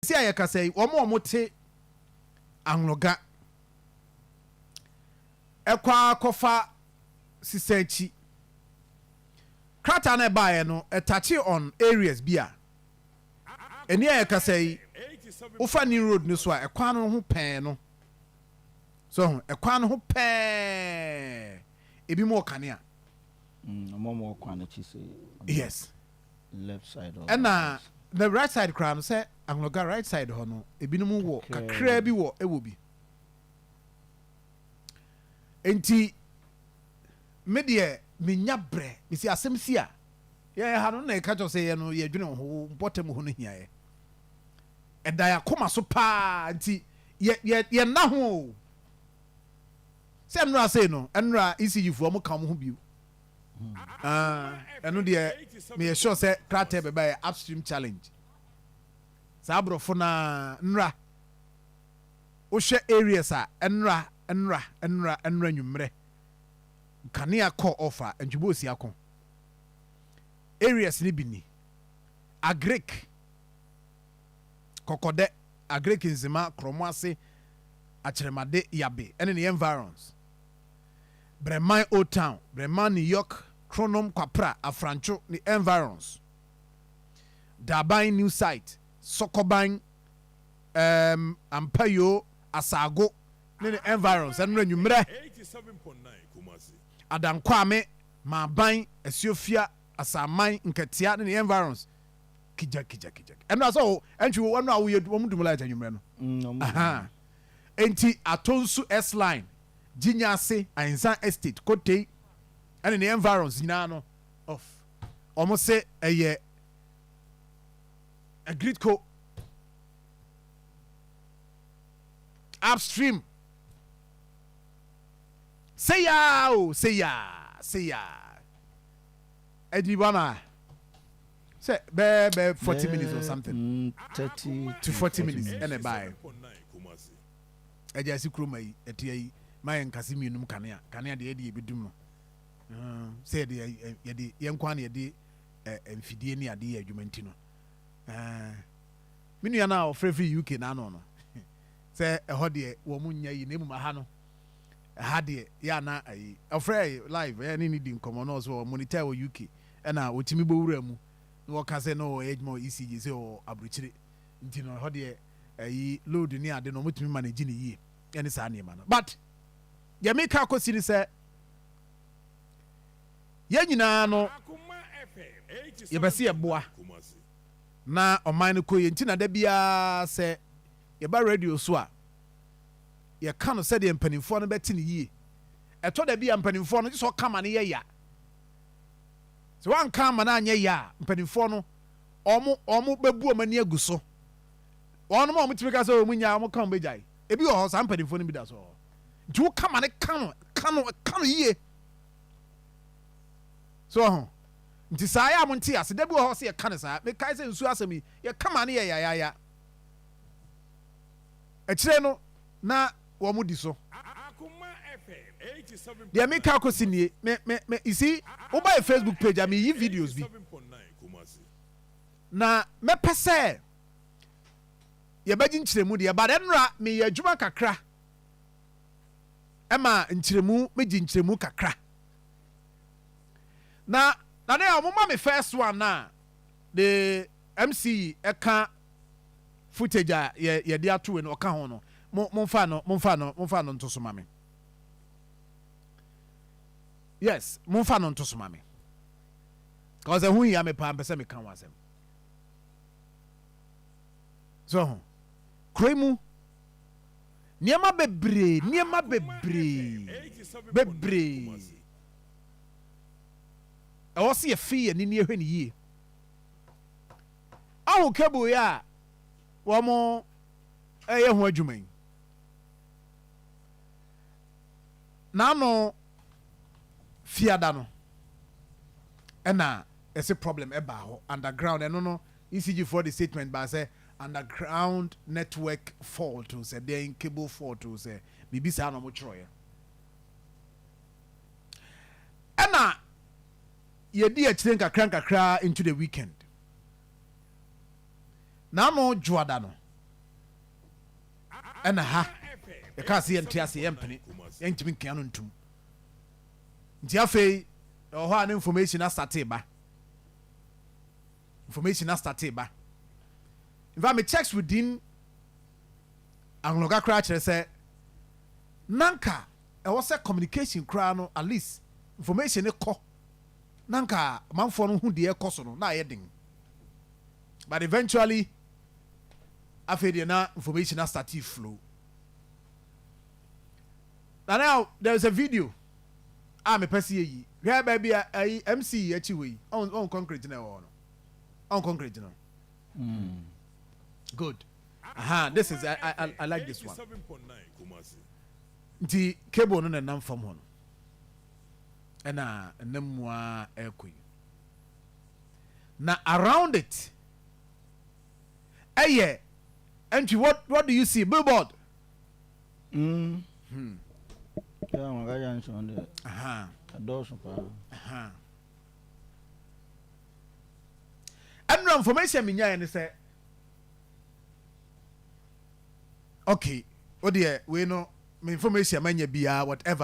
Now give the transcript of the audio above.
Seesei a yɛkasa yi, wɔn a wɔte Anloga kɔ ara kɔfa sesa akyi. Krataa no a ɛbaeɛ no, ɛtache on areas bi a ɛni a yɛkasa yi, wofa New Road no so a, ɛkwan no ho pɛɛ no. So ho, ɛkwan no ho pɛɛ, ebinom wɔ kanea. Wɔn a wɔwɔ kwan no akyi sei. Yes. Left side or Ɛna the right side koraa no sɛ Anloga right side hɔ no ebinom wɔ kakraa bi wɔ ɛwɔ bi. Nti me deɛ menya brɛ mesi asɛm si a yɛyɛ ha no na ɛka kyerɛ sɛ yɛ no yɛdwene ho mpɔtam hɔ no hia yɛ. Ɛda yɛ akoma so paa nti yɛ yɛ yɛnna ho o. Sɛ nnora sei no nnora ECG foɔ wɔn ka wɔn ho bio. Ah, ɛno deɛ meyɛ sure sɛ krataa bɛba yɛ upstream challenge. Saa aborɔfo na nnora wohwɛ areas a nnora nnora nnora nnora nwummerɛ nkanea kɔ off a ntwebɔ osi ako. Areas no bi ni Agric, Kɔkɔdɛ, Agric Nzema, Krɔmo ase, Akyerɛmade, Yabe ɛne ne environs. Breman Old Town, Breman New York, Kronom, Kwapra, Afrancho ne environs, Daban New Site, Sɔkɔban, um, Ampayo, Asago ne ne environs, ɛno anwummerɛ, Adankwame, Maaban, Asuofia, Asaman, Nkatia ne ne environs, kija kija kija. Ɛno asɛ o, ɛntwi wɔn a woyɛ wɔn dum light anwummerɛ no. Aha. Enti Atonsu S line, Gyinyase, Ahensan Estate, Kotei ɛne ne environs nyinaa no off. Wɔn se ɛyɛ Agritco upstream. Sɛ yaa o, sɛ yaa, sɛ yaa. Ɛdi 1 hour. Sɛ bɛɛ bɛɛ 40 minutes or something. 30 to 40 minutes ɛna ɛbaeɛ. Ɛgya si kurom ayi ɛte ayi ma yɛn nkase mmienum kanea kanea deɛ yɛde yɛbɛdum no sɛ yɛde yɛde yɛn kwan na yɛde mfidie ne ade yɛ adwuma nti no me nua no a ɔfrɛ firi UK n'ano no sɛ ɛhɔ deɛ wɔn mu nya yi na emu aha no ɛha deɛ yɛ ana ayi ɔfrɛ live ɛyɛ ne ne di nkɔmɔ na ɔsɛ wɔ monitor wɔ UK ɛna wɔtumi bɔ wura mu na wɔka sɛ na ɔyɛ adwuma wɔ ECG sɛ ɔwɔ aburokyire nti no ɛhɔ deɛ ɛyi load ne ade no wɔtumi manage ne yie ɛne saa nneɛma no. But deɛ meka akɔsi ne sɛ yɛn nyinaa no yɛbɛsi yɛboa na ɔman no kɔ yie. Nti na da biara sɛ yɛba radio so a, yɛka no sɛdeɛ mpanimfoɔ no bɛte ne yie. Ɛtɔ da bi a mpanimfoɔ no gye sɛ ɔka ma no yɛ ya. Sɛ wanka ama no anyɛ ya a, mpanimfoɔ no ɔmo bɛbu ɔmo ani agu so. Wɔn a ɔmo tumi ka sɛ ɔmo nya ɔmo ka ɔmo bɛgyae. Ebi wɔ hɔ saa mpanimfoɔ no bi da so wɔ hɔ. Nti woka ma no ka no ka no ka no yie so ɔho. Nti saa yɛ a mo nte ase. Da bi wɔ hɔ sɛ yɛka no saa. Mekae sɛ nsuo asɛm yi yɛka ma no yɛ yayaya. Akyire no na wɔn di so. Deɛ meka akɔsi nie, me me me you see, woba yɛ Facebook page a meyi videos bi na mɛpɛ sɛ yɛbɛgye nkyerɛmu deɛ, but ɛnora meyɛ adwuma kakra ɛma nkyerɛmu, megye nkyerɛmu kakra na ne a wɔma me first one na the MC ɛka footage a yɛ yɛde ato wei no ɔka ho no, mo momfa no momfa no momfa no nto so ma me. Yes, momfa no nto so ma me cause ɛho hia me paa. Mpɛ sɛ meka ho asɛm so ho kuro yi mu nneɛma bebree, nneɛma bebree bebree ɛwɔ sɛ yɛfe yɛn ani yɛhwɛ ne yie. Aho cable yi a wɔn ɛyɛ ho adwuma yi n'ano fiada no ɛna ɛsɛ problem ɛbaa hɔ underground. Ɛno no ECG foɔ de statement baa sɛ underground network fault sɛ den cable fault sɛ biribi saa na wɔn twerɛeɛ. Ɛna yɛdi akyire nkakra nkakra into the weekend n'ano dwoada no. Ɛna ha yɛkaa sɛ yɛnte ase, yɛmpene, yɛntumi nkea no ntom. Nti afei ɛwɔ hɔ a ne information asate ba, information asate ba. In fact, me checks within Anloga koraa kyerɛ sɛ nanka ɛwɔ sɛ communication koraa no, at least information ne kɔ, nanka amanfoɔ no ho deɛ ɛkɔ so no na ayɛ den. But eventually afei deɛ na information asate flow. Na now there is a video a mepɛ sɛ yɛyi. Hwɛ baabi a ayi MC yi akyi hɔ yi, ɔn concrete na ɛwɔ hɔ no, ɔn concrete no. Good. Aha, this is I like this one. Nti cable no na ɛnam fam hɔ no, ɛna ɛnam mu a ɛrekɔ yi, na around it ɛyɛ entry. What do you see? Billboard. Yeah, Anloga Junction deɛ, ɛdɔɔso paa. Aha. Ɛnura information mi nyaeɛ ne sɛ, okay, o deɛ wei no, me information ma nya biara, whatever.